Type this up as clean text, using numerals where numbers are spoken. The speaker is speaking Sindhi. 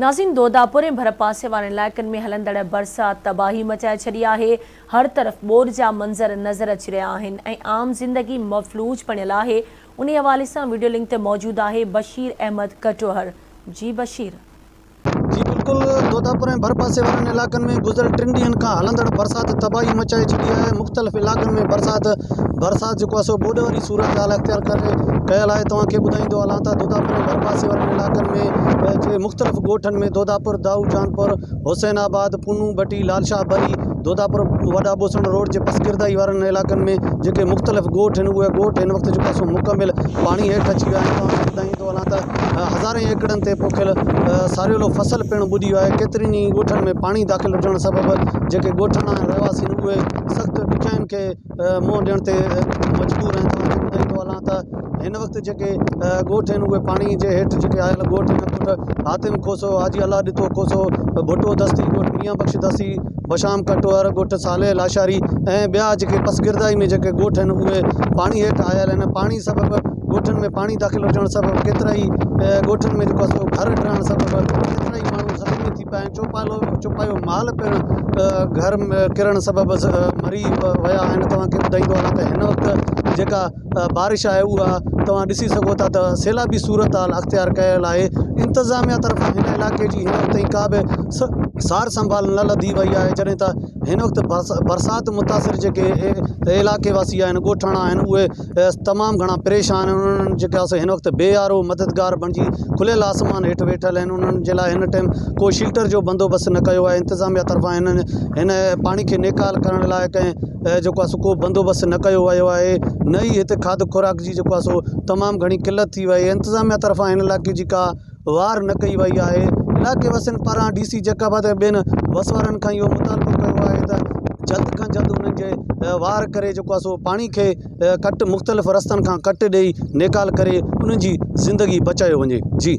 ناظرين دوداپور ۽ ڀرپاسي وارن علائقن ۾ هلندڙ برسات تباهي مچائي ڇڏي آهي، هر طرف ٻوڏ جا منظر نظر اچي رهيا آهن ۽ عام زندگي مفلوج بڻيل آهي، انهي حوالي سان وڊيو لنڪ تي موجود آهي بشير احمد ڪٽوهر جي بشير. جي بلڪل دوداپور ۽ ڀرپاسي وارن علائقن ۾ گذريل ٽن ڏينهن کان هلندڙ برسات تباهي مچائي ڇڏي آهي مختلف علائقن ۾ برسات برسات جيڪو آهي سو ٻوڏ واري صورتحال اختيار ڪري ڪيل آهي توهان کي ٻڌائيندو هلان ته دوداپور ۽ ڀرپاسي وارن علائقن ۾ جي مختلف ڳوٺن ۾ دوداپور دائو جانپور حسين آباد پونو ڀٽي لال شاهه بري دوداپور وڏا ٻوسڻ روڊ جي پسگردائي وارن علائقن ۾ جيڪي مختلف ڳوٺ آهن اهي ڳوٺ هن وقت جيڪو آهي سو مڪمل پاڻي هيٺ اچي ويا آهن توهان کي ٻڌائيندو هلان ته هزارين ايڪڙن تي پوکيل ساريلو فصل پڻ ٻڏي ويو آهي ڪيترين ئي ڳوٺن ۾ پاڻي داخل هجڻ سبب جيڪي ڳوٺاڻا رهواسي آهن اهي سخت ڏکيائين کي منهن ڏيڻ تي مجبور آهن توهان کي ٻڌائيندو هلان ته هن وقت جيڪي ڳوٺ آهن اهي پاڻي جي هيٺ جيڪي آيل ڳوٺ آهن ڳوٺ حاتم کوسو حاجي الله ڏتو کوسو ڀٽو دستي ڳوٺ ميان بخش دستي بشام ڪٽوهر ڳوٺ صالح لاشاري ۽ ٻيا جيڪي پسگردائي ۾ جيڪي ڳوٺ آهن اهي پاڻي هيٺ آيل آهن پاڻي سبب ڳوٺن ۾ پاڻي داخل هجڻ سبب ڪيترائي ڳوٺن ۾ جيڪو آهي سو گهر ڊهڻ سبب ڪيترائي ماڻهو زخمي ٿي پيا آهن چوپايو چوپايو مال پڻ گهر ۾ ڪرڻ سبب مري ويا آهن توهان کي ٻڌائيندو هلان ته هن وقت جيڪا بارش آهي اها توهان ڏسي سگهو ٿا ته سيلابي صورتحال اختيار ڪيل آهي انتظاميا طرفان هن علائقي جي هن وقت تائين ڪا به سار سنڀال نه لڌي وئي آهي جڏهن ته هن وقت برسات متاثر جيڪي علائقي واسي آهن ڳوٺاڻا آهن اهي تمام گهڻا پريشان آهن انهن جيڪا سو هن وقت بي يارو مددگار بڻجي کليل آسمان هيٺ ويٺل آهن انهن جي لاء هن ٽائيم ڪو شيلٽر جو بندوبست نه ڪيو آهي انتظاميا طرفان هنن هن پاڻي کي نيڪال ڪرڻ لاء ڪنهن جيڪو آهي سو ڪو بندوبست نه ڪيو ويو آهي نه ئي هتي کاڌ خوراڪ جي جيڪو آهي سو تمام گهڻي قلت ٿي وئي انتظاميا طرفان هن علائقي جي ڪا وار نه ڪئي وئي آهي علائقي واسين پاران ڊي سي جيڪب آباد ۽ ٻين وس وارن کان اهو مطالبو ڪيو آهي ته جلد کان جلد انهن جي وار ڪري جيڪو آهي سو پاڻي کي ڪٽ مختلف رستن کان ڪٽ ڏئي نيڪال ڪري انهن جي زندگي بچايو وڃي جي.